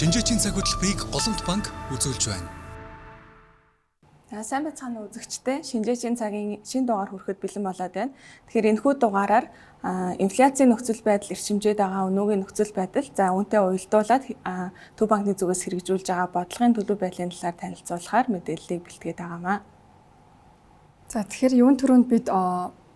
Шинжээчийн цаг хөтөлбөрийг Голомт банк үзүүлж байна. За, сайн байцгаана уу, үзэгчдээ. Шинжээчийн цагийн шинэ дугаар хүрэхэд бэлэн болоод байна. Тэгэхээр энэхүү дугаараар инфляцийн нөхцөл байдал, эрчимжээд байгаа өнөөгийн нөхцөл байдал, за үүнтэй уялдуулаад Төв банкны зүгээс хэрэгжүүлж байгаа бодлогын төлөв байдлын талаар танилцуулахаар мэдээллийг бэлтгээд байгаамаа. За, тэгэхээр юун түрүүнд бид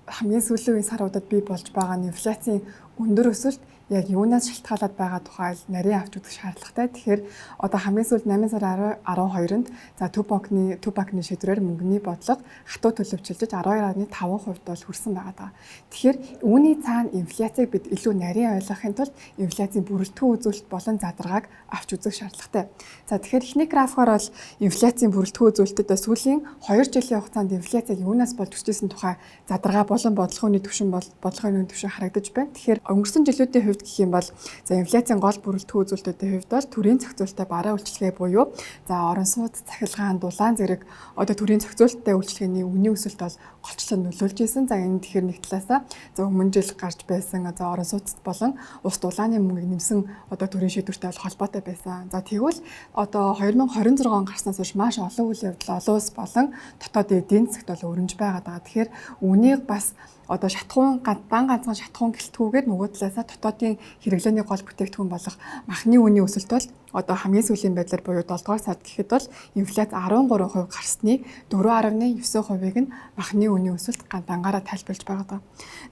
хамгийн сүүлийн үеийн саруудад бий болж байгаа инфляцийн өндөр өсөлт яг юунаас шалтгаалаад байгаа тухай нарийн авч үзэх шаардлагатай. Тэгэхээр одоо хамгийн сүүлд 8 сарын 12-нд, за, Төв банкны шийдвэрээр мөнгөний бодлого хатуу төлөвчилж 12.5% бол хүрсэн байгаа даа. Тэгэхээр үүний цаана инфляцийг бид илүү нарийн ойлгохын тулд инфляцийн бүрэлдэхүүн үзүүлэлт болон задаргааг авч үзэх шаардлагатай. За, тэгэхээр эхний графикаар бол инфляцийн бүрэлдэхүүн үзүүлэлтэд сүүлийн 2 жилийн хугацаанд инфляцийг юунаас болж өсөж тухай задаргаа болон бодлогын түвшин бол бодлогын түвшин харагдаж байна. Тэгэхээр өнгөрсөн жилүүдийн хувьд гэх юм бол, за, инфляцийн гол бүрэлдэхүүн үзүүлэлтүүдийн хувьд бол төрийн зохицуулалттай бараа үйлчилгээ буюу, за, орон сууц, цахилгаан, дулаан зэрэг одоо төрийн зохицуулалттай үйлчилгээний үнийн өсөлт бол голчлон нөлөөлж исэн. За, энэ тэгэхээр нэг талаасаа, за, өмнө жил гарч байсан, за, орон сууцд болон ус дулааны мөнгийг нэмсэн одоо төрийн шийдвэртэй бол холбоотой байсан. За, тэгвэл одоо 2026 он гарснаас хойш маш олон үйл явдал олон улс болон дотоодын эдийн засагт бол өрнөж байгаа даа. Тэгэхээр үүнийг бас одоо шатахуун дан ганцхан шатахуун гэлтгүүгээр нөгөө талаасаа дотоодын хэрэглээний гол бүтээгдэхүүн болох махны үнийн өсөлт бол одоо хамгийн сүүлийн байдлаар буюу 7 дугаар сард гэхэд бол инфляц 13% гарсны 4.9%-ыг нь махны үнийн өсөлт дангаараа тайлбарлаж байгаа даа.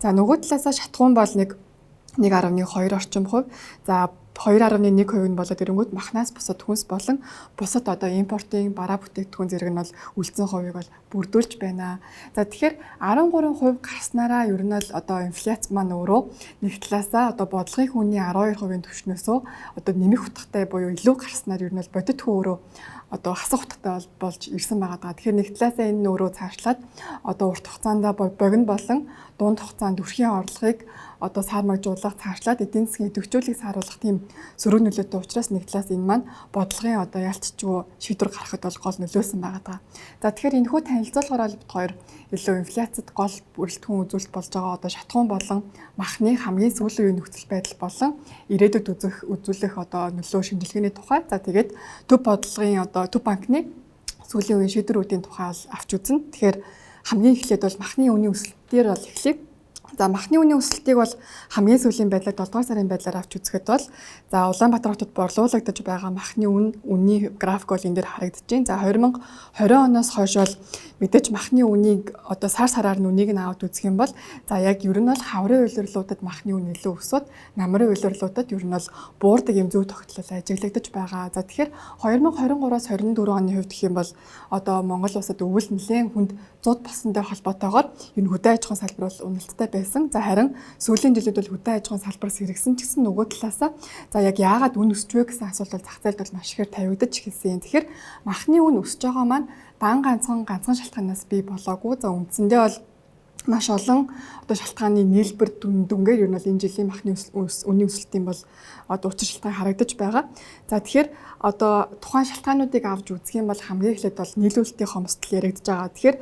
За, нөгөө талаасаа шатахуун бол нэг 1.2 орчим хувь. За, 2.1% нь болоод ирэнгүүт махнаас бусад хүнс болон бусад одоо импортын бараа бүтээгдэхүүн зэрэг нь бол үлдсэн хувийг бол бүрдүүлж байна. За, тэгэхээр 13% гарснараа ер нь бол одоо инфляц маань өөрөө нэг талаасаа одоо бодлогын үнийн 12%-ийн түвшнөөсөө одоо нэмэх утгатай буюу илүү гарснаар ер нь бол бодит хүү өөрөө одоо хасах утгатай болж ирсэн байгаа даа. Тэгэхээр нэг талаасаа энэ нь өөрөө цаашлаад одоо урт хугацаанд богино болон дунд хугацаанд өрхийн орлогыг одоо сармагжуулах, цаашлаад эдийн засгийн идэвхжүүлэлийг сааруулах тийм сөрөг нөлөөтэй учраас нэг талаас энэ маань бодлогын одоо ялцчгүй шийдвэр гаргахад бол гол нөлөөсөн байгаа даа. За, тэгэхээр энэхүү танилцуулгаар бол бид хоёр илүү инфляцид гол бүрэлдэхүүн үзүүлэлт болж байгаа одоо шатахуун болон махны хамгийн сүүлийн үеийн нөхцөл байдал болон ирээдүйд үзүүлэх одоо нөлөө шинжилгээний тухай, за, тэгээд төв бодлогын одоо Төв банкны сүүлийн үеийн шийдвэрүүдийн тухай авч үзнэ. Тэгэхээр хамгийн эхлээд бол махны үнийн өсөлтөөр бол эхлэе. За, махны үнийн өсөлтийг бол хамгийн сүүлийн байдлаар 7 дугаар сарын байдлаар авч үзэхэд бол, за, Улаанбаатар хотод борлуулагдаж байгаа махны үнийн график бол энэ дээр харагдаж байна. За, 2020 оноос хойш бол мэдээж махны үнийг одоо сар сараар нь үнийг нь аваад үзэх юм бол, за, яг ер нь бол хаврын улирлуудад махны үн илүү өсөөд, намрын улирлуудад ер нь бол буурдаг юм зөв тогтлол ажиглагдаж байгаа. За, тэгэхээр 2023-аас 24 оны хувьд гэх юм бол одоо Монгол улсад өвөл нэлээд хүнд зуд болсонтой холбоотойгоор энэ хөдөө аж ахуйн салбар бол уналттай байсан. За, харин сүүлийн жилүүд бол хөдөө аж ахуйн салбар сэргэсэн ч гэсэн нөгөө талаасаа, за, яг яагаад үн өсч вэ гэсэн асуулт бол зах зээлд бол маш ихээр тавигдаж эхэлсэн. Тэгэхээр махны үн өсөж байгаа маань дан ганцхан ганцхан шалтгаанаас бий болоогүй. За, үндсэндээ бол маш олон одоо шалтгааны нийлбэр дүнгээр ер нь бол энэ жилийн махны үнийн өсөлтийн бол одоо учир шалтгаан харагдаж байгаа. За, тэгэхээр одоо тухайн шалтгаануудыг авч үзэх юм бол хамгийн эхлээд бол нийлүүлэлтийн хомсдол яригдаж байгаа. Тэгэхээр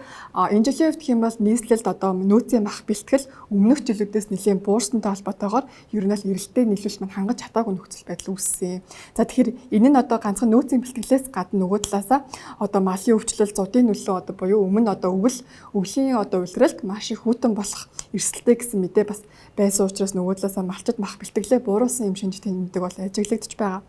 энэ жилийн хувьд гэх юм бол нийслэлд одоо нөөцийн мах бэлтгэл өмнөх жилүүдээс нэлээд буурсантай холбоотойгоор ер нь бол эрэлттэй нийлүүлэлт маань хангаж чадаагүй нөхцөл байдал үүссэн. За, тэгэхээр энэ нь одоо ганцхан нөөцийн бэлтгэлээс гадна нөгөө талаасаа одоо малын өвчлөл, зудын нөлөө одоо буюу өмнө одоо өвлийн одоо улиралд маш их хүйтэн болох эрсдэлтэй гэсэн мэдээ бас байсан учраас нөгөө талаасаа малчид мах бэлтгэлээ бууруулсан юм шинж тэмдэг бол ажиглагдаж байгаа.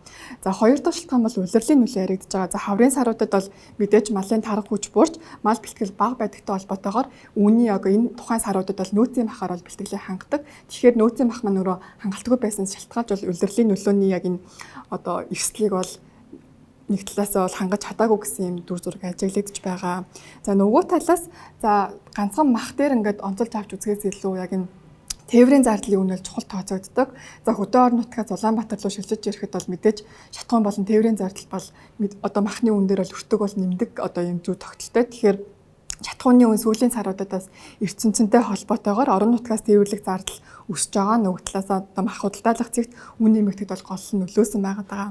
За, хоёр дахь шалтгаан бол улирлын нөлөө яригдаж байгаа. За, хаврын саруудад бол мэдээж малын тарга хүч буурч мал бэлтгэл бага байдагтай холбоотойгоор үүний яг энэ тухайн саруудад бол нөөцийн махаар бол бэлтгэлээ хангадаг. Тэгэхээр нөөцийн мах маань өөрөө хангалтгүй байсан шалтгаалж бол улирлын нөлөөний яг энэ одоо эрсдлийг бол нэг талаасаа бол хангаж чадаагүй гэсэн юм дүр зураг ажиглагдаж байгаа. За, нөгөө талаас, за, ганцхан мах дээр ингээд онцолж авч үзэхээс илүү яг энэ тээврийн зардлын үн бол чухал тооцогддог. За, хөдөө орон нутгаас Улаанбаатар руу шилжиж ирэхэд бол мэдээж шатахуун болон тээврийн зардал бол одоо махны үн дээр бол өртөг бол нэмдэг одоо юм зүй тогтолтой. Тэгэхээр Чатгууны үн сүүлийн саруудад бас эрт цэнцэнтэй холбоотойгоор орон нутгаас тээвэрлэх зардал өсөж байгаа. Нөгөө талаас одоо мах худалдаалах зэгт үн нэмэгдэхэд бол гол нь нөлөөсөн байгаад байгаа.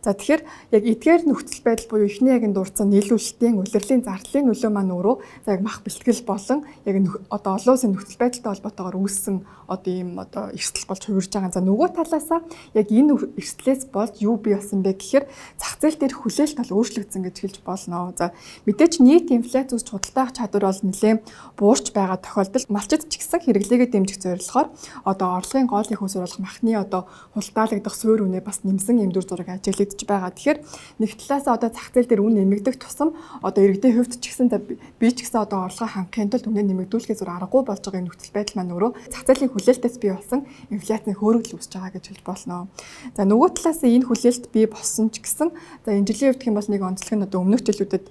За тэгэхээр яг эдгээр нөхцөл байдал буюу эхний яг дурдсан нийлүүлэлтийн улирлын зардлын нөлөө маань өөрөө за яг мах бэлтгэл болон яг одоо олон улсын нөхцөл байдалтай холбоотойгоор үүссэн одоо ийм одоо эрсдэл болж хувирж байгаа. За нөгөө талаасаа яг энэ эрсдлээс болж юу бий болсон бэ гэхээр зах зээл дээр хүлээлт бол өөрчлөгдсөн гэж хэлж болно. За мэдээж нийт инфляц үүсч худалдаах чадвар бол нэлээд буурч байгаа тохиолдолд малчид ч гэсэн хэрэглээгээ дэмжих зорилгоор одоо орлогын гол их усүр болох махны одоо худалдаалагдах суур үнэ бас нэмсэн юм дүр зураг ажиглагдж байгаа. Тэгэхээр нэг талаас одоо зах зээл дээр үн нэмэгдэх тусам одоо иргэдийн хувьд ч гэсэн би ч гэсэн одоо орлогоо хангахын тулд үнэ нэмэгдүүлэхээс өөр аргагүй болж байгаа нөхцөл байдал маань өөрөө зах зээлийн хүлээлтээс бий болсон инфляцийн хөөрөгдөл үүсэж байгаа гэж хэлж болно. За нөгөө талаас энэ хүлээлт бий болсон ч гэсэн за энэ жилийн хувьд гэх юм бол нэг онцлог нь одоо өмнөх жилүүдэд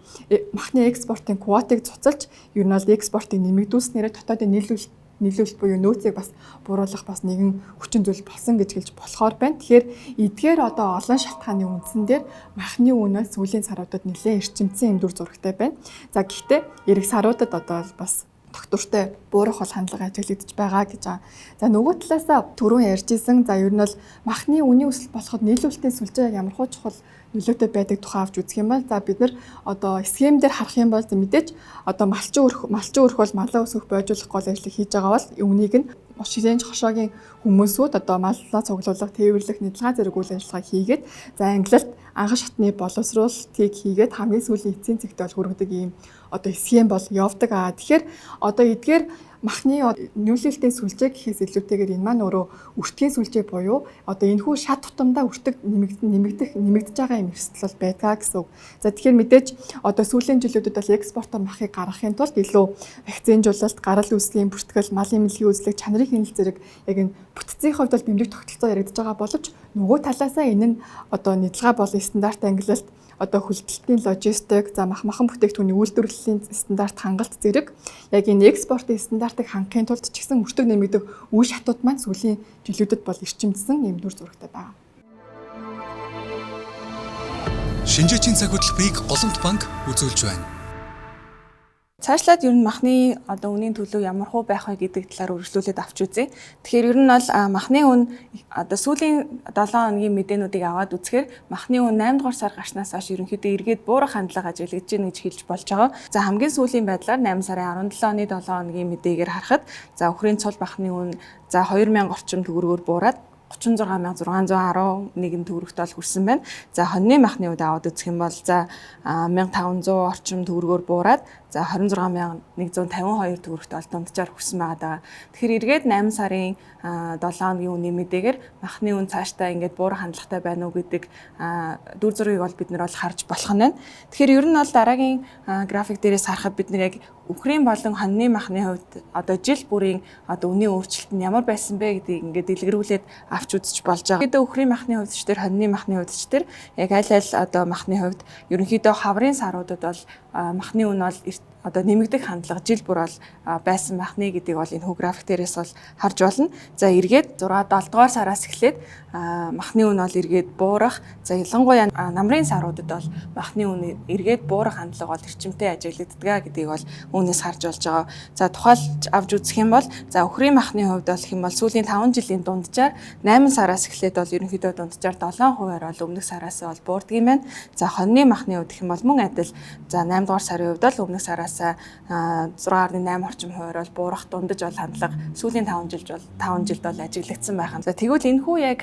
махны экспортын квотыг цуцалж ер нь бол экспортыг нэмэгдүүлснээрээ дотоодын нийлүүлэлт буюу нөөцийг бас бууруулах бас нэгэн хүчин зүйл болсон гэж хэлж болохоор байна. Тэгэхээр эдгээр одоо олон шалтгааны үндсэн дээр махны үнэ сүүлийн саруудад нэлээд эрчимцэн юм дүр зурагтай байна. За гэхдээ эрэг саруудад одоо бас тогтвортой буурах бол хандлага ажиглагдж байгаа гэж байгаа. За нөгөө талаасаа түрүүн ярьжсэн за ер нь бол махны үнийн өсөлт болоход нийлүүлэлтийн сүлжээ яг ямар хуу чухал нөлөөтэй байдаг тухай авч үзэх юм бол за бид нар одоо схем дээр харах юм бол мэдээж одоо малчин өрх бол малаа өсгөх бойжуулах гол ажлыг хийж байгаа бол үүнийг нь ширэнж хошоогийн хүмүүсүүд одоо маллаа цуглуулах, тээвэрлэх, нядалгаа зэрэг үйл ажиллагаа хийгээд за англилт анхан шатны боловсруулалтыг хийгээд хамгийн сүүлийн эцсийн цэгт бол хүргэдэг ийм одоо схем бол явдаг. Аа тэгэхээр одоо эдгээр махны нөлөөлтийн сүлжээ гэхээс илүүтэйгээр энэ маань өөрөө өртгийн сүлжээ буюу одоо энэхүү шат тутамдаа өртөг нэмэгдэж байгаа юм эрсдэл бол байдгаа гэсэн үг. За тэгэхээр мэдээж одоо сүүлийн жилүүдэд бол экспортоор махыг гаргахын тулд илүү вакцинжуулалт, гарал үүслийн бүртгэл, малын эмнэлгийн үзлэг, чанарын хянал зэрэг яг энэ бүтцийн хувьд бол дэмжих тогтолцоо яригдж байгаа боловч нөгөө талаасаа энэ нь одоо нядалгаа болон стандарт ангилалт одоо хөлдөлтийн логистик, за мах махан бүтээгдэхүүний үйлдвэрлэлийн стандарт хангалт зэрэг яг энэ экспортын стандартыг хангахын тулд ч гэсэн өртөг нэмэгдэх үе шатууд маань сүүлийн жилүүдэд бол эрчимдсэн юм дүр зурагтай байна. Шинжээчийн цаг хөтөлбөрийг Голомт банк үзүүлж байна. Цаашлаад ер нь махны одоо үнийн төлөв ямар хуу байх вэ гэдэг талаар үргэлжлүүлээд авч үзье. Тэгэхээр ер нь бол махны үн одоо сүүлийн 7 хоногийн мэдээнүүдийг аваад үзэхээр махны үн 8 дугаар сар гарснаас хойш ерөнхийдөө эргээд буурах хандлага ажиглагдж байна гэж хэлж болж байгаа. За хамгийн сүүлийн байдлаар 8 сарын 17 оны 7 хоногийн мэдээгээр харахад за өхрийн цул махны үн за 2000 орчим төгрөгөөр буураад 36611 төгрөгт бол хүрсэн байна. За хоньны махны үед аваад үзэх юм бол за 1500 орчим төгрөгөөр буураад за 26152 төгрөгт бол дунджаар хүрсэн байгаа даа. Тэгэхээр эргээд 8 сарын 7 хоногийн үнийн мэдээгээр махны үн цаашдаа ингээд буурах хандлагатай байна уу гэдэг дүр зургийг бол бид нар бол харж болох нь байна. Тэгэхээр ер нь бол дараагийн график дээрээс харахад бид нар яг үхрийн болон хоньны махны хувьд одоо жил бүрийн одоо үнийн өөрчлөлт нь ямар байсан бэ гэдгийг ингээд дэлгэрүүлээд авч үзэж болж байгаа. Гэдэг үхрийн махны хувьд ч тэр хоньны махны хувьд ч тэр яг аль аль одоо махны хувьд ерөнхийдөө хаврын саруудад бол махны үн бол одоо нэмэгдэх хандлага жил бүр бол байсан махны гэдгийг бол энэ хүү график дээрээс бол харж болно. За эргээд 6 7 дугаар сараас эхлээд махны үн бол эргээд буурах. За ялангуяа намрын саруудад бол махны үн эргээд буурах хандлага бол эрчимтэй ажиглагддаг гэдгийг бол үүнээс харж болж байгаа. За тухайлж авч үзэх юм бол за өхрийн махны хувьд бол юм бол сүүлийн 5 жилийн дунджаар 8 сараас эхлээд бол ерөнхийдөө дунджаар 7%-аар бол өмнөх сараас бол буурдаг юм байна. За хоньны махны хувьд гэх юм бол мөн адил за 8 дугаар сарын хувьд бол өмнөх сараас 6.8 орчим хувиар бол буурах дундаж бол хандлага сүүлийн 5 жилд бол ажиглагдсан байх нь. За тэгвэл энэ хүү яг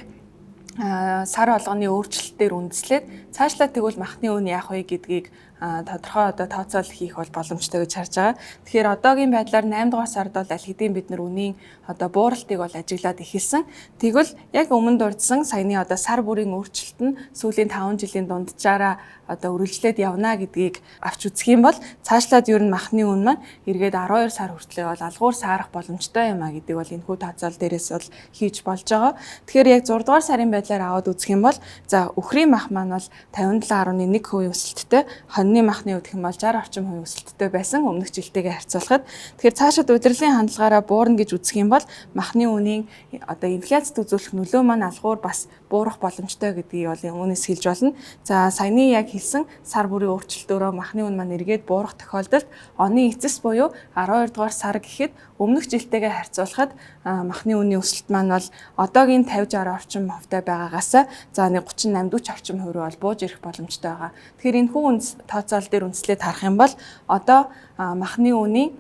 сар болгоны өөрчлөлтөөр үндэслээд цаашлаа тэгвэл махны үн яах вэ гэдгийг тодорхой одоо тооцоол хийх бол боломжтой гэж харж байгаа. Тэгэхээр одоогийн байдлаар 8 дугаар сард бол аль хэдийн бид нар үнийн одоо бууралтыг бол ажиглаад эхэлсэн. Тэгвэл яг өмнө дурдсан саяны одоо сар бүрийн өөрчлөлт нь сүүлийн 5 жилийн дунджаараа одоо үргэлжлээд явна гэдгийг авч үзэх юм бол цаашлаад ер нь махны үн маань эргээд 12 сар хүртлээр бол алгуур саарах боломжтой юм а гэдэг бол энэхүү тооцоол дээрээс бол хийж болж байгаа. Тэгэхээр яг 6 дугаар сарын байдлаар аваад үзэх юм бол за өхрийн мах маань бол 57.1% өсөлттэй, хоньны махны хувьд гэх юм бол 60 орчим хувийн өсөлттэй байсан өмнөх жилтэйгээ харьцуулахад. Тэгэхээр цаашид удирдлагын хандлагаараа буурна гэж үзэх юм бол махны үнийн одоо инфляцид үзүүлэх нөлөө маань алгуур бас буурах боломжтой гэдгийг бол үүнээс хэлж болно. За саяны яг хэлсэн сар бүрийн өөрчлөлтөөрөө махны үн маань эргээд буурах тохиолдолд оны эцэс буюу 12 дугаар сар гэхэд өмнөх жилтэйгээ харьцуулахад махны үнийн өсөлт маань бол одоогийн 50 60 орчим хувьтай байгаагаас за нэг 38 40 орчим хувь руу бол бууж ирэх боломжтой байгаа. Тэгэхээр энэ хүү тооцоол дээр үндэслээд харах юм бол одоо махны үнийн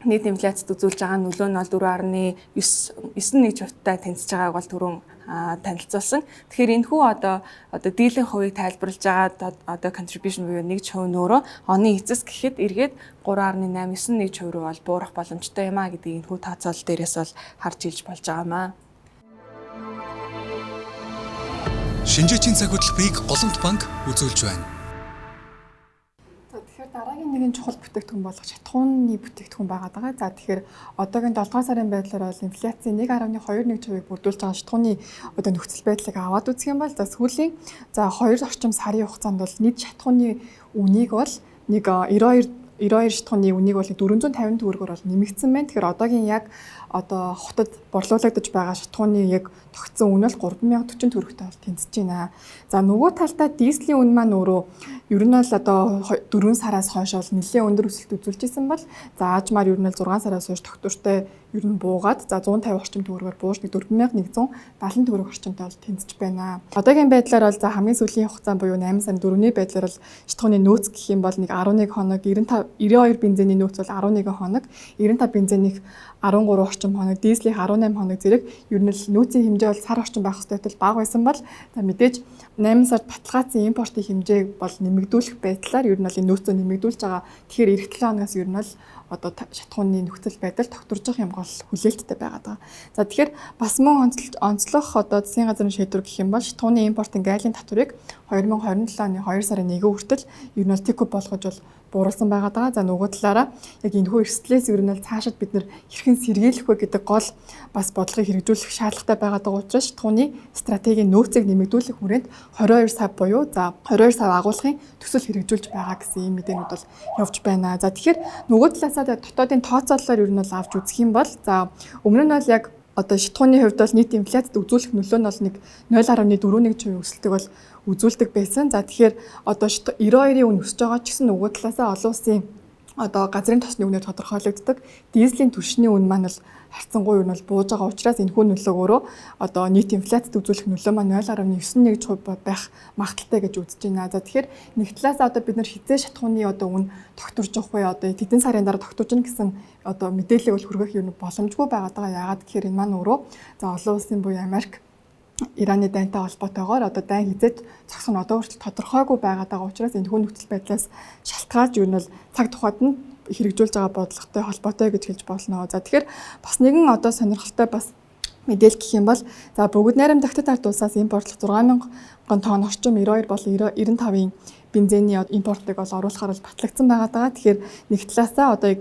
нийт инфляцид үзүүлж байгаа нөлөө нь бол 4.9 91 хувьтай тэнцэж байгааг бол түрүүн танилцуулсан. Тэгэхээр энэ хүү одоо дийлэн хувийг тайлбарлаж байгаа одоо contribution буюу 1% нь өөрөө оны эцэс гэхэд эргээд 3.891% рүү бол буурах боломжтой юм а гэдгийг энэ хүү тооцоол дээрээс бол харж илж болж байгаа юм аа. Шинжээчийн цаг хөтөлбөрийг Голомт банк үзүүлж байна. За тэгэхээр дараагийн нэгэн чухал бүтээгдэхүүн болох шатхууны бүтээгдэхүүн байгаад байгаа. За тэгэхээр одоогийн 7 дугаар сарын байдлаар бол инфляцийн 1.21%-ийг бүрдүүлж байгаа шатхууны одоо нөхцөл байдлыг аваад үзэх юм бол за сүүлийн за 2 орчим сарын хугацаанд бол нийт шатхууны үнийг бол нэг 92 шатхууны үнийг бол 450 төгрөгөөр бол нэмэгдсэн байна. Тэгэхээр одоогийн яг одоо хотод борлуулагдаж байгаа шатхууны яг тогтсон үн бол 3040 төгрөгтэй бол тэнцэж байна. За нөгөө талдаа дизелийн үн маань өөрөө ер нь бол одоо 4 сараас хойш бол нэлээд өндөр өсөлт үзүүлж исэн бол за аажмаар ер нь бол 6 сараас хойш тогтвортой ер нь буугаад за 150 орчим төгрөгөөр бууж нэг 4170 төгрөг орчимтай бол тэнцэж байна. Одоогийн байдлаар бол за хамгийн сүүлийн хугацаа буюу 8 сарын 4-ний байдлаар бол шатхууны нөөц гэх юм бол нэг 11 хоног 95 92 бензиний нөөц бол 11 хоног, 95 бензиних 13 орчим хоног, дизелийн 18 хоног зэрэг ер нь л нөөцийн хэмжээ бол сар орчим байх ёстой тул бага байсан бол за мэдээж 8 сард баталгаажсан импортын хэмжээг бол нэмэгдүүлэх байдлаар ер нь бол энэ нөөцөө нэмэгдүүлж байгаа. Тэгэхээр эх 7 хоногоос ер нь бол одоо шатхууны нөхцөл байдал тогтворж юм гол хүлээлттэй байгаад байгаа. За тэгэхээр бас мөн онцлох одоо засгийн газрын шийдвэр гэх юм бол шатхууны импортын гайлийн татварыг 2027 оны 2 сарын 1 хүртэл ер нь бол ТК болгож бол бууруулсан байгаад байгаа. За нөгөө талаараа яг энэ хүү эрсдлээс ер нь бол цаашид бид нэр хэрхэн сэргийлэх вэ гэдэг гол бас бодлогыг хэрэгжүүлэх шаардлагатай байгаад байгаа учраас шатхууны стратегийн нөөцийг нэмэгдүүлэх хүрээнд 22 сая буюу за 22 сая агуулгын төсөл хэрэгжүүлж байгаа гэсэн ийм мэдээнүүд бол явж байна. За тэгэхээр нөгөө талаасаа дотоодын тооцоололоор ер нь бол авч үзэх юм бол за өмнө нь бол яг одоо шатхууны хувьд бол нийт инфляцид үзүүлэх нөлөө нь бол нэг 0.41% өсөлтийг бол үзүүлдэг байсан. За тэгэхээр одоо 92-ийн үн өсөж байгаа ч гэсэн нөгөө талаасаа олон улсын одоо газрын тосны үнээр тодорхойлогддог. Дизелийн түвшний үн маань бол харьцангуй нь бол бууж байгаа учраас энэ хүү нөлөөг өөрөө одоо нийт инфляцид үзүүлэх нөлөө маань 0.91% байх магадлалтай гэж үзэж байна. За тэгэхээр нэг талаас одоо бид нар хизээ шатхууны одоо үн тогтворж явах вэ? Одоо хэдэн сарын дараа тогтворж гэсэн одоо мэдээллийг бол хүргэх юм боломжгүй байгаад байгаа. Яагаад гэхээр энэ маань өөрөө за олон улсын буюу Америк Ираны дайнтай холбоотойгоор одоо дайн хизээд зогсох нь одоо хүртэл тодорхойгүй байгаад байгаа учраас энэ хүн нөхцөл байдлаас шалтгаалж ер нь бол цаг тухайд нь хэрэгжүүлж байгаа бодлоготой холбоотой гэж хэлж болно. За тэгэхээр бас нэгэн одоо сонирхолтой бас мэдээлэл гэх юм бол за бүгд найрамдагтад ард улсаас импортлох 6000 тонн орчим 92 болон 95-ын бензиний импортыг бол оруулахаар бол батлагдсан байгаа даа. Тэгэхээр нэг талаасаа одоо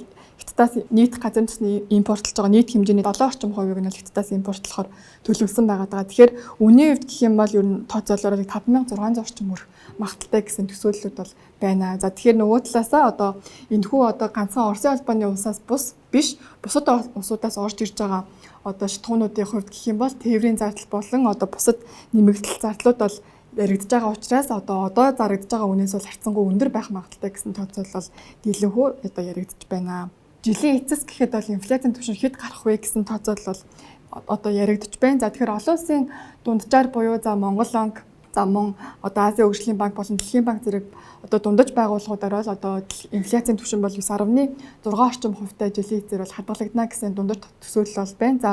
Хятадаас нийт газрын тосны импортлож байгаа нийт хэмжээний 7 орчим хувийг нь Хятадаас импортлохоор төлөвлөсөн байгаа даа. Тэгэхээр үнийн хувьд гэх юм бол ер нь тооцоолоор 5600 орчим өрх магадaltaй гэсэн төсөөллүүд бол байна. За тэгэхээр нөгөө талаасаа одоо энэхүү одоо ганцхан Оросын холбооны улсаас бус биш бусад улсуудаас орж ирж байгаа одоо шатхуунуудын хувьд гэх юм бол тээврийн зардал болон одоо бусад нэмэгдэл зардлууд бол яригдж байгаа учраас одоо зарагдж байгаа үнээс бол харьцангуй өндөр байх магадaltaй гэсэн тооцоолол бол дийлэнхүү одоо яригдж байна. Жилийн эцэс гэхэд бол инфляцийн түвшин хэд гарах вэ гэсэн тооцоолол бол одоо яригдж байна. За тэгэхээр олон улсын дунджаар буюу за Монгол банк, за мөн одоо Азийн хөгжлийн банк болон Дэлхийн банк зэрэг одоо дундаж байгууллагуудаар бол одоо инфляцийн түвшин бол 9.6 орчим хувьтай жилийн эцээр бол хадгалагдана гэсэн дундаж төсөөлөл бол байна. За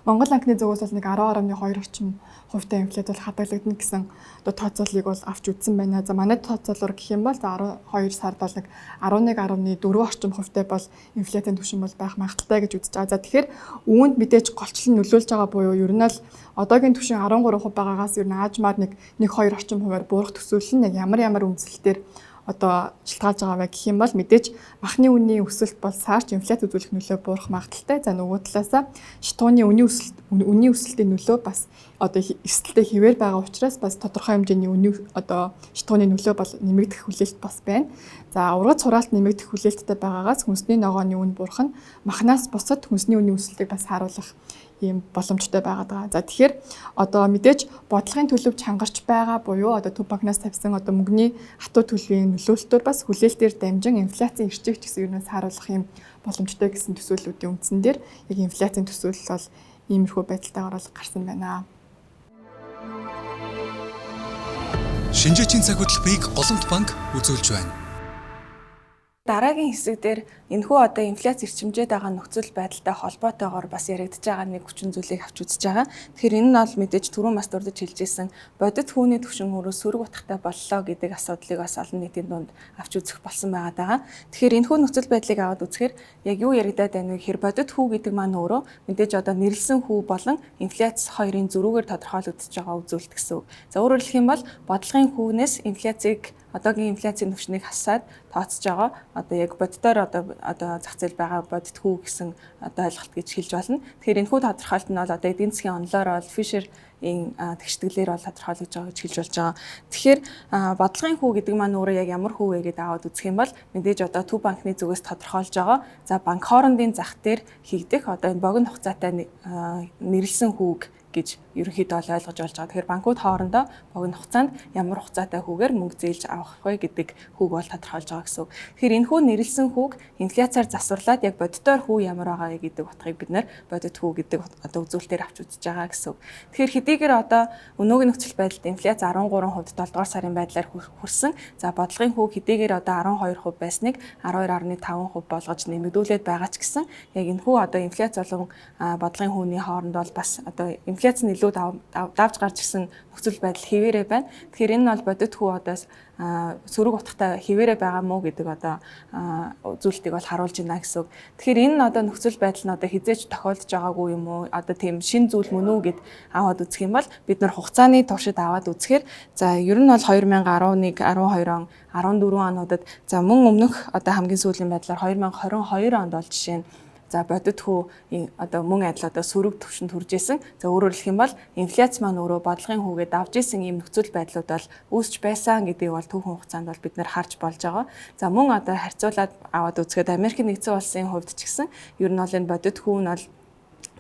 Монгол банкны зүгээс бол нэг 10.2 орчим хувьтай инфляц бол хадгалагдана гэсэн одоо тооцооллыг бол авч үзсэн байна. За манай тооцоолоор гэх юм бол за 12 сард бол нэг 11.4 орчим хувьтай бол инфляцийн түвшин бол байх магадaltaй гэж үзэж байгаа. За тэгэхээр үүнд мэдээж голчлон нөлөөлж байгаа буюу ер нь л одоогийн түвшин 13% байгаагаас ер нь аажмаар нэг 1-2 орчим хувиар буурах төсөөлөл нь яг ямар үндсэлтээр одоо шалтгаалж байгаа вэ гэх юм бол мэдээж махны үнийн өсөлт бол саарч инфляц үзүүлэх нөлөө буурах магадaltaй. За нөгөө талаасаа шатууны үнийн өсөлтийн нөлөө бас одоо эрсдэлтэй хэвээр байгаа учраас бас тодорхой хэмжээний үнийн одоо шатууны нөлөө бол нэмэгдэх хүлээлт бас байна. За, ургац хураалт нэмэгдэх хүлээлттэй байгаагаас хүнсний ногооны үн буурах нь махнаас бусад хүнсний үнийн өсөлтийг бас харуулах ийм боломжтой байгаад байгаа. За, тэгэхээр одоо мэдээж бодлогын төлөв чангарч байгаа буюу одоо Төв банкнаас тавьсан одоо мөнгөний хатуу төлөвийн нөлөөлөлтөөр бас хүлээлтээр дамжин инфляцийн эрчийг ч гэсэн юунаас харуулах юм боломжтой гэсэн төсөөллүүдийн үндсэн дээр яг инфляцийн төсөөлөл бол иймэрхүү байдалтайгаар бол гарсан байна. Шинжээчийн цаг хөтөлбөрийг Голомт банк үзүүлж байна. Дараагийн хэсэг дээр энэхүү одоо инфляц эрчимжээд байгаа нөхцөл байдалтай холбоотойгоор бас яригдж байгаа нэг хүчин зүйлийг авч үзэж байгаа. Тэгэхээр энэ нь бол мэдээж түрүүн бас дурдж хэлжсэн бодит хүүний түвшин өөрөө сөрөг утгатай боллоо гэдэг асуудлыг бас олон нийтийн дунд авч үзэх болсон байгаа даа. Тэгэхээр энэхүү нөхцөл байдлыг аваад үзэхээр яг юу яригадаад байна вэ гэхээр бодит хүү гэдэг маань өөрөө мэдээж одоо нэрлсэн хүү болон инфляц хоёрын зөрүүгээр тодорхойлогдож байгаа үзүүлэлт гэсэн үг. За, өөрөөр хэлэх юм бол бодлогын хүүнээс инфляцийг, одоогийн инфляцийн түвшнийг хасаад тооцож байгаа одоо яг боддоор одоо зах зээл байгаа бодит хүү гэсэн одоо ойлголт гэж хэлж болно. Тэгэхээр энэхүү тодорхойлолт нь бол одоо эдийн засгийн онолоор бол Fisher-ийн тэгшитгэлээр бол тодорхойлогдож байгаа гэж хэлж болж байгаа. Тэгэхээр бодлогын хүү гэдэг маань өөрөө яг ямар хүү вэ гэдээ аваад үзэх юм бол мэдээж одоо Төв банкны зүгээс тодорхойлж байгаа, за, банк хоорондын зах дээр хийгдэх одоо энэ богино хугацаатай нэрлсэн хүүг гэж ерөнхийдөө бол ойлгож болж байгаа. Тэгэхээр банкуд хоорондоо богино хугацаанд ямар хугацаатай хүүгээр мөнгө зээлж авах вэ гэдэг хүүг бол тодорхойлж байгаа гэсэн үг. Тэгэхээр энэ хүү нэрлсэн хүүг инфляцаар засварлаад яг бодитоор хүү ямар байгаа вэ гэдэг утгыг бид нэр бодит хүү гэдэг одоо үзүүлэлтээр авч үзэж байгаа гэсэн үг. Тэгэхээр хэдийгээр одоо өнөөгийн нөхцөл байдалд инфляц 13% 7 дугаар сарын байдлаар хүрсэн. За, бодлогын хүүг хэдийгээр одоо 12% байсныг 12.5% болгож нэмэгдүүлээд байгаа ч гэсэн яг энэ хүү одоо инфляц болон бодлогын хүүний хооронд бол бас одоо инфляц нь илүү давж гарч ирсэн нөхцөл байдал хэвээрээ байна. Тэгэхээр энэ нь бол бодит хүү одоо сөрөг утгатай хэвээрээ байгаа мó гэдэг одоо үзүүлэлтийг бол харуулж байна гэсэн үг. Тэгэхээр энэ нь одоо нөхцөл байдал нь одоо хизээч тохиолдож байгаагүй юм уу? Одоо тийм шин зүйл мөн үү гэд аваад үзэх юм бол бид нар хугацааны туршид аваад үзэхээр, за, ер нь бол 2011, 12 он, 14 онуудад, за, мөн өмнөх одоо хамгийн сүүлийн байдлаар 2022 онд бол жишээ нь, за, бодит хүү одоо мөн адил одоо сөрөг түвшинд хүрж исэн. За, өөрөөр хэлэх юм бол инфляц маань өөрөө бодлогын хүүгээ давж исэн ийм нөхцөл байдлууд бол үүсч байсан гэдгийг бол түүхэн хугацаанд бол бид нэр харж болж байгаа. За, мөн одоо харьцуулаад аваад үзэхэд Америк нэгдсэн улсын хувьд ч гэсэн ер нь бол энэ бодит хүү нь бол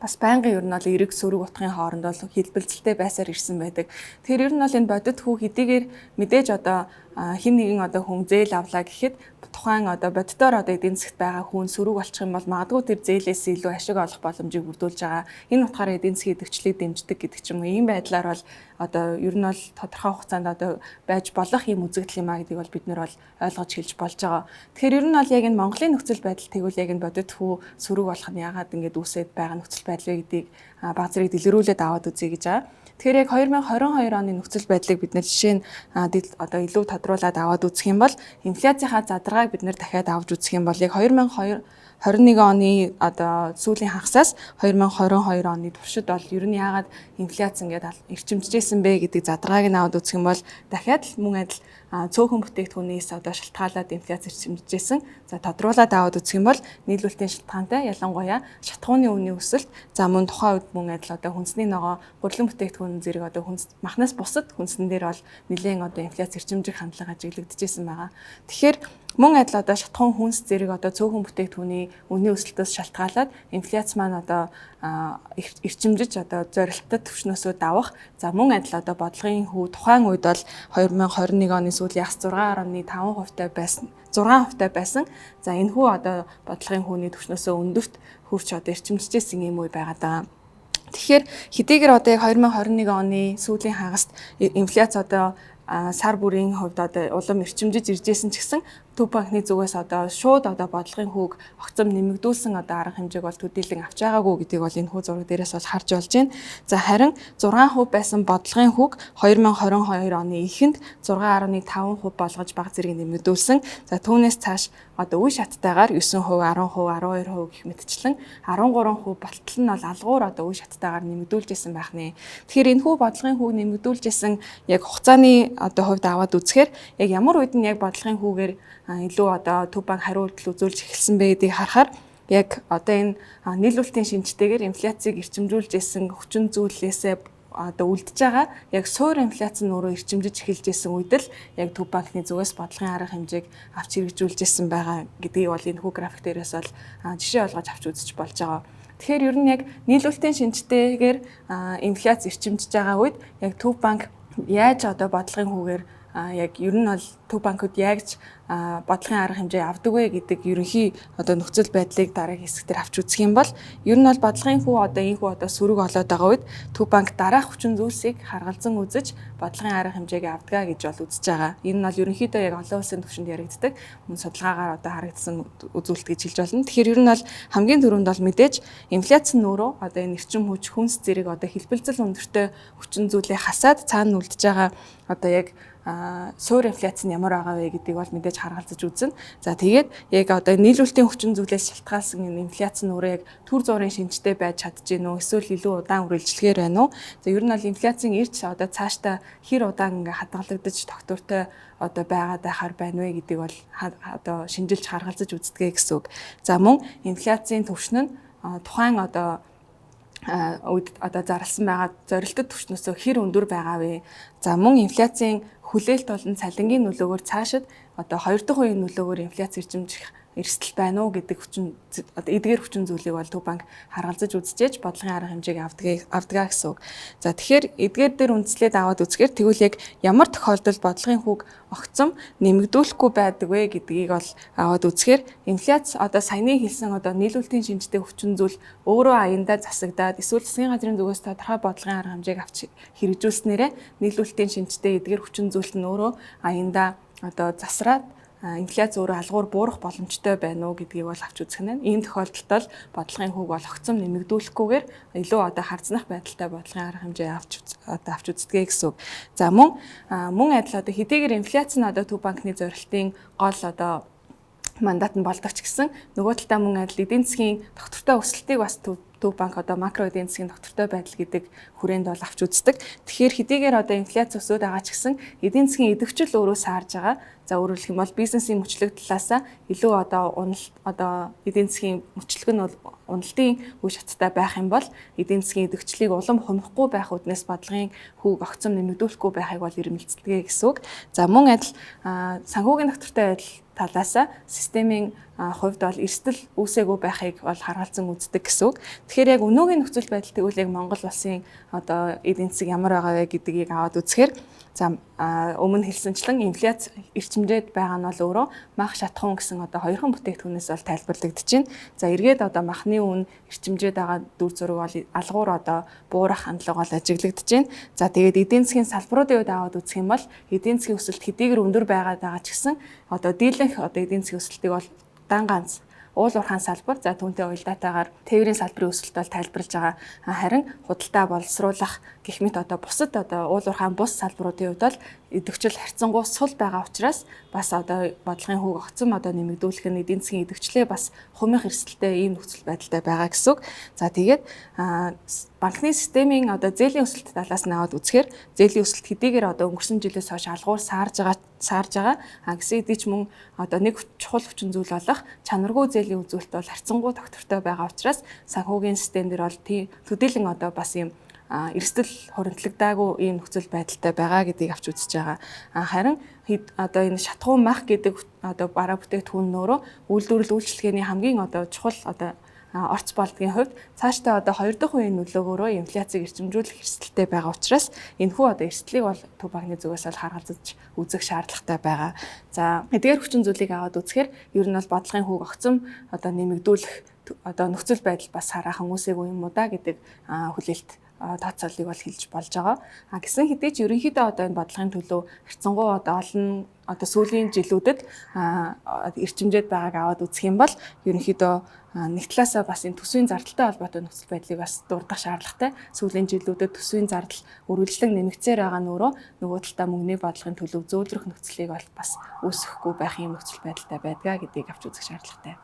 бас байнгын ер нь бол эерэг сөрөг утгын хооронд бол хэлбэлзэлтэй байсаар ирсэн байдаг. Тэгэхээр ер нь бол энэ бодит хүү хэдийгээр мэдээж одоо хэн нэгэн одоо хүн зээл авлаа гэхэд тухайн одоо бодитоор одоо эдийн засагт байгаа хүн сөрөг болчих юм бол магадгүй тэр зээлээс илүү ашиг олох боломжийг бүрдүүлж байгаа. Энэ утгаараа эдийн засгийн идэвхжлийг дэмждэг гэдэг ч юм уу. Ийм байдлаар бол одоо ер нь бол тодорхой хугацаанд одоо байж болох юм үзэгдэл юм а гэдгийг бол бид нэр бол ойлгож хэлж болж байгаа. Тэгэхээр ер нь бол яг энэ Монголын нөхцөл байдал тэгвэл яг энэ бодит хүү сөрөг болох нь яагаад ингэж үүсээд байгаа нөхцөл байдал вэ гэдгийг баг зэрэг дэлгэрүүлээд аваад үзье гэж байгаа. Тэгэхээр яг 2022 оны нөхцөл байдлыг бид нэр жишээ нь одоо илүү тодруулаад аваад үзэх юм бол инфляцийнхаа задаргааг бид нэр дахиад авч үзэх юм бол яг 2021 оны одоо сүүлийн хагасаас 2022 оны туршид бол ер нь яагаад инфляц ингээд эрчимжижсэн бэ гэдэг задаргааг нь аваад үзэх юм бол дахиад л мөн адил цөөхөн бүтээгдэхүүнээс одоо шалтгаалаад инфляц эрчимжижсэн. За, тодруулаад аваад үзэх юм бол нийлүүлэлтийн шалтгаантай, ялангуяа шатхууны үнийн өсөлт, за, мөн тухайн үед мөн адил одоо хүнсний ногоо, гурилан бүтээгдэхүүн зэрэг одоо хүнс махнаас бусад хүнсэн дээр бол нэлээд одоо инфляц эрчимжих хандлага ажиглагдчихсэн байгаа. Тэгэхээр мөн адил одоо шатхуун хүнс зэрэг одоо цөөхөн бүтээгдэхүүний үнийн өсөлтөөс шалтгаалаад инфляц маань одоо эрчимжиж одоо зорилттой түвшнөөсөө давах. За, мөн адил одоо бодлогын хүү тухайн үед бол 2021 оны сүүлийн хагас 6.5%-тай байсан, 6%-тай байсан. За, энэ хүү одоо бодлогын хүүний түвшнөөсөө өндөрт хүрч одоо эрчимжижсэн юм үе байгаа даа. Тэгэхээр хэдийгээр одоо яг 2021 оны сүүлийн хагаст инфляц одоо сар бүрийн хувьд одоо улам эрчимжиж иржсэн ч гэсэн Төв банкны зүгээс одоо шууд одоо бодлогын хүүг огцом нэмэгдүүлсэн одоо арга хэмжээг бол төдийлөн авч байгаагүй гэдгийг бол энэ хүү зураг дээрээс бол харж болж байна. За, харин 6% байсан бодлогын хүүг 2022 оны эхэнд 6.5% болгож баг зэрэг нэмэгдүүлсэн. За, түүнээс цааш одоо үе шаттайгаар 9%, 10%, 12% гэх мэтчлэн 13% болтол нь бол алгуур одоо үе шаттайгаар нэмэгдүүлжсэн байх нэ. Тэгэхээр энэ хүү бодлогын хүүг нэмэгдүүлжсэн яг хугацааны одоо хувьд аваад үзэхээр яг ямар үед нь яг бодлогын хүүгээр илүү одоо Төв банк хариу үйлдэл үзүүлж эхэлсэн бэ гэдгийг харахаар яг одоо энэ нийлүүлэлтийн шинжтэйгээр инфляцийг эрчимжүүлж исэн хүчин зүйлээсээ одоо үлдэж байгаа яг суур инфляц нь өөрөө эрчимжиж эхэлж исэн үед л яг Төв банкны зүгээс бодлогын арга хэмжээг авч хэрэгжүүлж исэн байгаа гэдгийг бол энэ хүү график дээрээс бол жишээ олгож авч үзэж болж байгаа. Тэгэхээр ер нь яг нийлүүлэлтийн шинжтэйгээр инфляц эрчимжиж байгаа үед яг Төв банк яаж одоо бодлогын хүүгээр яг ер нь бол Төв банкуд яаж бодлогын арга хэмжээ авдаг вэ гэдэг ерөнхий одоо нөхцөл байдлыг дараагийн хэсэг дээр авч үзэх юм бол ер нь бол бодлогын хүү одоо энэ хүү одоо сөрөг олоод байгаа үед Төв банк дараах хүчин зүйлсийг харгалзан үзэж бодлогын арга хэмжээг авдгаа гэж бол үзэж байгаа. Энэ нь бол ерөнхийдөө яг олон улсын түвшинд яригддаг мөн судалгаагаар одоо харагдсан үзүүлэлт гэж хэлж болно. Тэгэхээр ер нь бол хамгийн түрүүнд бол мэдээж инфляц нь өөрөө одоо энэ эрчим хүч, хүнс зэрэг одоо хэлбэлзэл өндөртэй хүчин зүйлээ хасаад цаана үлдэж байгаа одоо яг суур инфляц нь ямар байгаа вэ гэдгийг бол мэдээж харгалзаж үзнэ. За тэгээд яг одоо нийлүүлэлтийн хүчин зүйлээс шалтгаалсан энэ инфляц нь өөрөө яг төр зуурын шинжтэй байж чадж гин үү, эсвэл илүү удаан үргэлжлэхээр байна уу? За ер нь бол инфляцийн ирч одоо цаашдаа хэр удаан ингээ хадгалагдаж тогтвортой одоо байгаад байхаар байна вэ гэдгийг бол одоо шинжилж харгалзаж үздэгэ гэсэн үг. За мөн инфляцийн түвшин нь тухайн одоо үед одоо зарласан байгаа зорилттой түвшнөөсөө хэр өндөр байгаа вэ? За мөн инфляцийн хүлээлт болон цалингийн нөлөөгөөр цаашид одоо хоёр дахь үеийн нөлөөгөөр инфляц эрчимжих эрсдэл байна уу гэдэг хүчин одоо эдгээр хүчин зүйлийг бол Төв банк харгалзаж үзчихэж бодлогын арга хэмжээг авдгаа гэсэн үг. За тэгэхээр эдгээр дээр үндэслээд аваад үзэхээр тэгвэл яг ямар тохиолдолд бодлогын хүүг огцом нэмэгдүүлэхгүй байдаг вэ гэдгийг бол аваад үзэхээр инфляц одоо саяны хэлсэн одоо нийлүүлэлтийн шинжтэй хүчин зүйл өөрөө аяндаа засагдаад эсвэл засгийн газрын зүгээс тодорхой бодлогын арга хэмжээг авч хэрэгжүүлснээрээ нийлүүлэлтийн шинжтэй эдгээр хүчин зүйл нь өөрөө аяндаа одоо засраад инфляц өөрөө алгуур буурах боломжтой байна уу гэдгийг бол авч үзэх нь. Ийм тохиолдолд бол бодлогын хүүг бол огцом нэмэгдүүлэхгүйгээр илүү одоо харзнах байдалтай бодлогын арга хэмжээ авч үздгээ гэсэн үг. За мөн адил одоо хэдийгээр инфляц нь одоо Төв банкны зорилтын гол одоо мандат нь болдог ч гэсэн нөгөө талдаа мөн адил эдийн засгийн тогтвортой өсөлтийг бас Төв банк одоо макро эдийн засгийн тогтвортой байдал гэдэг хүрээнд бол авч үздэг. Тэгэхээр хэдийгээр одоо инфляц өсөөд байгаа ч гэсэн эдийн засгийн идэвхжил өөрөө саарж байгаа. За өөрөөр хэлэх юм бол бизнесийн мөчлөг талаасаа илүү одоо уналт одоо эдийн засгийн мөчлөг нь бол уналтын үе шаттай байх юм бол эдийн засгийн идэвхжлийг улам хумихгүй байх үүднээс бодлогын хүүг огцом нэмэгдүүлэхгүй байхыг бол эрмэлздэг гэсэн үг. За мөн адил санхүүгийн тогтвортой байдал талаасаа системийн хувьд бол эрсдэл үүсээгүй байхыг бол харгалзан үздэг гэсэн үг. Тэгэхээр яг өнөөгийн нөхцөл байдал тэгвэл яг Монгол улсын одоо эдийн засаг ямар байгаа вэ гэдгийг аваад үзэхээр за өмнө хэлсэнчлэн инфляц эрчимжээд байгаа нь бол өөрөө мах шатхуун гэсэн одоо хоёрхан бүтээгдэхүүнээс бол тайлбарлагдаж байна. За эргээд одоо махны үн эрчимжээд байгаа дүр зураг бол алгуур одоо буурах хандлага бол ажиглагдаж байна. За тэгээд эдийн засгийн салбаруудын хувьд аваад үзэх юм бол эдийн засгийн өсөлт хэдийгээр өндөр байгаад байгаа ч гэсэн одоо дийлэнх одоо эдийн засгийн өсөлтийг бол дан ганц уул уурхаан салбар, за түүнтэй уялдаатайгаар тээврийн салбарын өсөлт бол тайлбарлаж байгаа. Харин худалдаа боловсруулах гэх мэт одоо бусад одоо уул уурхаан бус салбаруудын хувьд бол идэвхжил харьцангуй сул байгаа учраас бас одоо бодлогын хүүг огцом одоо нэмэгдүүлэх нь эдийн засгийн идэвхжлээ бас хумих эрсдэлтэй ийм нөхцөл байдалтай байгаа гэсэн үг. За тэгээд банкны системийн одоо зээлийн өсөлт талаас нь аваад үзэхээр зээлийн өсөлт хэдийгээр одоо өнгөрсөн жилээс хойш алгуур саарж байгаа. Гэсэн хэдий ч мөн одоо нэг чухал хүчин зүйл болох чанаргүй зээлийн үзүүлэлт бол харьцангуй тогтвортой байгаа учраас санхүүгийн систем дээр бол төдийлөн одоо бас ийм эрсдэл хоригдлагдаагүй ийм нөхцөл байдалтай байгаа гэдгийг авч үзэж байгаа. Харин одоо энэ шатхуун мах гэдэг одоо бараа бүтээгдэхүүн нь өөрөө үйлдвэрлэл үйлчилгээний хамгийн одоо чухал одоо орц болдгийн хувьд цаашдаа одоо хоёр дахь үеийн нөлөөгөөрөө инфляцийг эрчимжүүлэх эрсдэлтэй байгаа учраас энэхүү одоо эрсдлийг бол Төв банкны зүгээс бол харгалзаж үзэх шаардлагатай байгаа. За эдгээр хүчин зүйлийг аваад үзэхээр ер нь бол бодлогын хүүг огцом одоо нэмэгдүүлэх одоо нөхцөл байдал бас хараахан үүсээгүй юм уу да гэдэг хүлээлт тооцооллыг бол хэлж болж байгаа. Гэсэн хэдий ч ерөнхийдөө одоо энэ бодлогын төлөө харьцангуй одоо олон одоо сүүлийн жилүүдэд эрчимжээд байгааг аваад үзэх юм бол ерөнхийдөө нэг талаасаа бас энэ төсвийн зардалтай холбоотой нөхцөл байдлыг бас дурдах шаардлагатай. Сүүлийн жилүүдэд төсвийн зардал үргэлжлэн нэмэгдсээр байгаа нь өөрөө нөгөө талдаа мөнгөний бодлогын төлөв зөөлрөх нөхцөлийг бол бас үүсгэхгүй байх юм нөхцөл байдалтай байдгаа гэдгийг авч үзэх шаардлагатай.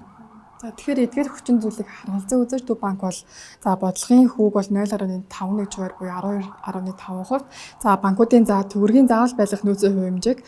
За, тэгэхээр эдгээр хүчин зүйлийг харгалзан үзэж Төв банк бол за бодлогын хүүг бол 0.51% буюу 12.5%. За, банкуудын за төгрөгийн заавал байлгах нөөцийн хувь хэмжээг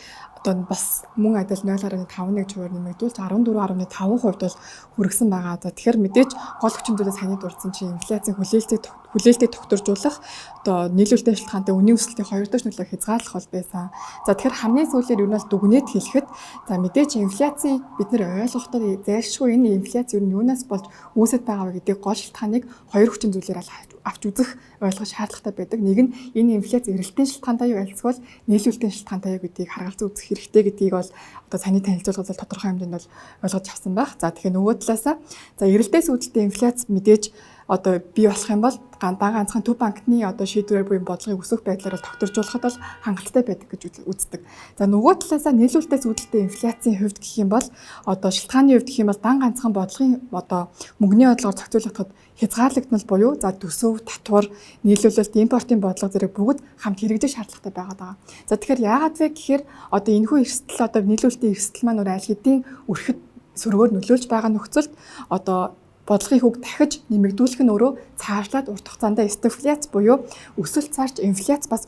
одоо бас мөн адил 0.51% нэмэгдүүлж 14.5% бол хүргэсэн байгаа. За, тэгэхээр мэдээж гол хүчин зүйлээ саяны дурдсан чинь инфляцийн хүлээлтийг тогтворжуулах, одоо нийлүүлэлтийн шалтгаантай үнийн өсөлтийн хоёр дахь нөлөөг хязгаарлах бол байсан. За, тэгэхээр хамгийн сүүлээр ер нь бол дүгнээд хэлэхэд, за, мэдээж инфляцийг бид нэр ойлгохдоо зайлшгүй энэ инфляц ер нь юунаас болж үүсэт байгаа вэ гэдэг гол шалтгааныг хоёр хүчин зүйлээр авч үзэх, ойлгох шаардлагатай байдаг. Нэг нь энэ инфляц эрэлтийн шалтгаантай юу, альцгүй нийлүүлэлтийн шалтгаантай юу гэдгийг харгалзан үзэх хэрэгтэй гэдгийг бол одоо саяны танилцуулгаас бол тодорхой хэмжээнд бол ойлгож авсан байх. За, тэгэхээр нөгөө талаасаа, за, эрэлтээс үүдэлтэй инфляц мэдээж одоо бий болох юм бол дан ганцхан Төв банкны одоо шийдвэрээр буюу бодлогыг өсөх байдлаар бол тогтворжуулахад бол хангалттай байдаг гэж үздэг. За, нөгөө талаасаа нийлүүлэлтээс үүдэлтэй инфляцийн хувьд гэх юм бол, одоо шалтгааны хувьд гэх юм бол дан ганцхан бодлогын одоо мөнгөний бодлогоор зохицуулахад хязгаарлагдмал буюу за төсөв, татвар, нийлүүлэлт, импортын бодлого зэрэг бүгд хамт хэрэгжих шаардлагатай байгаад байгаа. За, тэгэхээр яагаад вэ гэхээр одоо энэхүү эрсдэл, одоо нийлүүлэлтийн эрсдэл маань аль хэдийн өрхөд сөргөөр нөлөөлж байгаа нөхцөлд одоо бодлогын хүүг дахиж нэмэгдүүлэх нь өөрөө цаашлаад урт хугацаанд стагфляц буюу өсөлт цаарч инфляц бас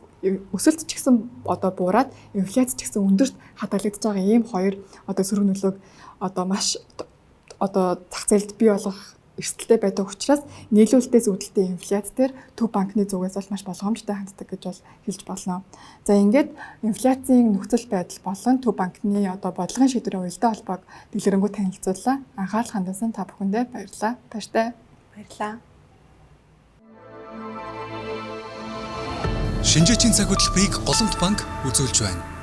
өсөлт ч гэсэн одоо буураад, инфляц ч гэсэн өндөрт хадгалагдаж байгаа ийм хоёр одоо сөрөг нөлөөг одоо маш одоо зах зээлд бий болгох эрсдэлтэй байдаг учраас нийлүүлэлтээс үүдэлтэй инфляц дээр Төв банкны зүгээс бол маш болгоомжтой ханддаг гэж бол хэлж болно. За, ингээд инфляцийн нөхцөл байдал болон Төв банкны одоо бодлогын шийдвэрийн уялдаа холбоог дэлгэрэнгүй танилцууллаа. Анхаарал хандуулсан та бүхэндээ баярлалаа. Баяртай. Баярлалаа. Шинжээчийн цаг хөтөлбөрийг Голомт банк үзүүлж байна.